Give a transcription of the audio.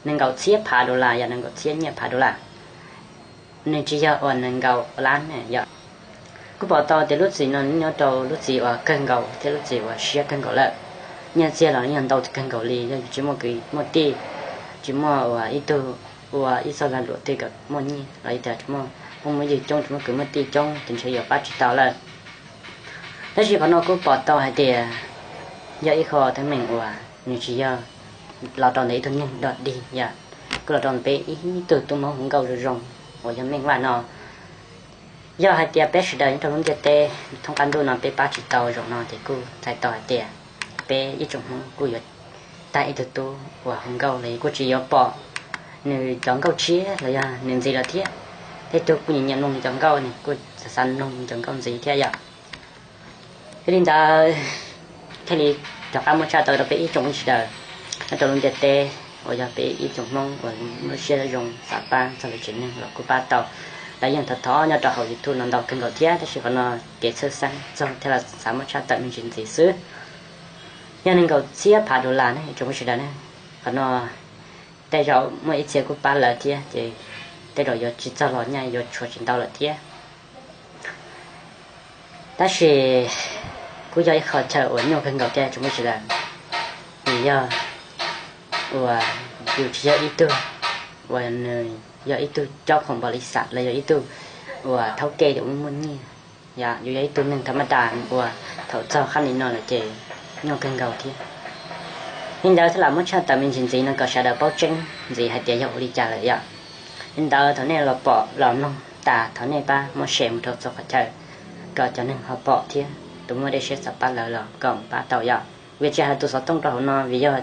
nees nkaum txhiab phav dollar, yog nees nkaum txhiab nyiaj phav dollar, nws tsis yog uas nees nkaum lab ne yom. Kuj pom tau tias lub txim no nyob rau lub txim uas kawg nkaus thiab lub txim uas siab kawg nkaus lawm. Nyiaj txiag los yog ntau kawg nkaus li, yog tsis muaj kwv muaj tij, tsis muaj uas ib tug ua ib txoj lag luam twg kom muaj nyiaj los yog tias tsis muaj phooj muaj ywg coob, tsis muaj kwv muaj tij coob ces ntshe yuav pab tsis tau lawm. Tab sis qhov no kuj pom tau hais tias yog ib qho teeb meem uas nws tsis yog los rau ntawm ib tug neeg dog dig yom, kuj los rau peb ib tug tub hmoob hu nkauj zoo zoo uas yog Meej Vaj no. Yog hais tias peb sawv daws nyob rau lub ntiaj teb thoob qab ntuj no peb pab tsis tau zaum no ces kuj txhais tau hais tias peb ib tsoom hmoob kuj yuav tag ib tug tub uas hu nkauj los kuj tsis yuav pom nws cov nkauj tshiab los yog nws ntxiv lawm thiab. Tej tug kuj nyiam nyiam mloog nws cov nkauj, nws kuj xav xav mloog nws cov nkauj ntxiv thiab yom. Yog li ntawd thiaj li rov qab muab tshaj tawm rau peb ib tsoom sawv daws nyob rau lub ntiaj teb uas yog peb ib tsoom hmoob uas lub siab zoo xav pab txog lawv tsev neeg los kuj pab tau. Lawv yeej thov thov nyob rau hauv YouTube no ntau kawg nkaus thiab, tab sis qhov no kev txhawj xeeb txog thiab los xav muab tshaj tawm me ntsis ntxiv xwb. Yog nees nkaum txhiab phav dollar ne tsoom sawv daws ne, qhov no tej zaum muaj ib txhia kuj pab lawv thiab ces tej zaum yuav tsis txog los nyaj yuav tshuav tsis ntau lawm thiab. Tab sis kuj yog ib qho chaw uas nyuaj kawg nkaus thiab tsoom sawv daws, vim yog uas yus tsis yog ib tug uas nws yog ib tug caub khoom npaum li xam los yog ib tug uas thaub kej uas muaj nyiaj, yus yog ib tug neeg thaum maj das uas thaum txog qhab nim no lawm ces nyuaj kawg nkaus thiab. Li ntawd thiaj lam muab tshaj tawm me ntsis ntxiv no kom sawv daws paub tseeb ntxiv hais tias yog ua li cas lawm yom. Li ntawd thaum nej los pom los mloog tas thov nej pab muab share mus rau txhua qhov chaw kom cov neeg ho pom thiab tus muaj dej siab xav pab lawv los kom pab tau yom. Vim tsis hais tus xov tooj rau hauv no vim yog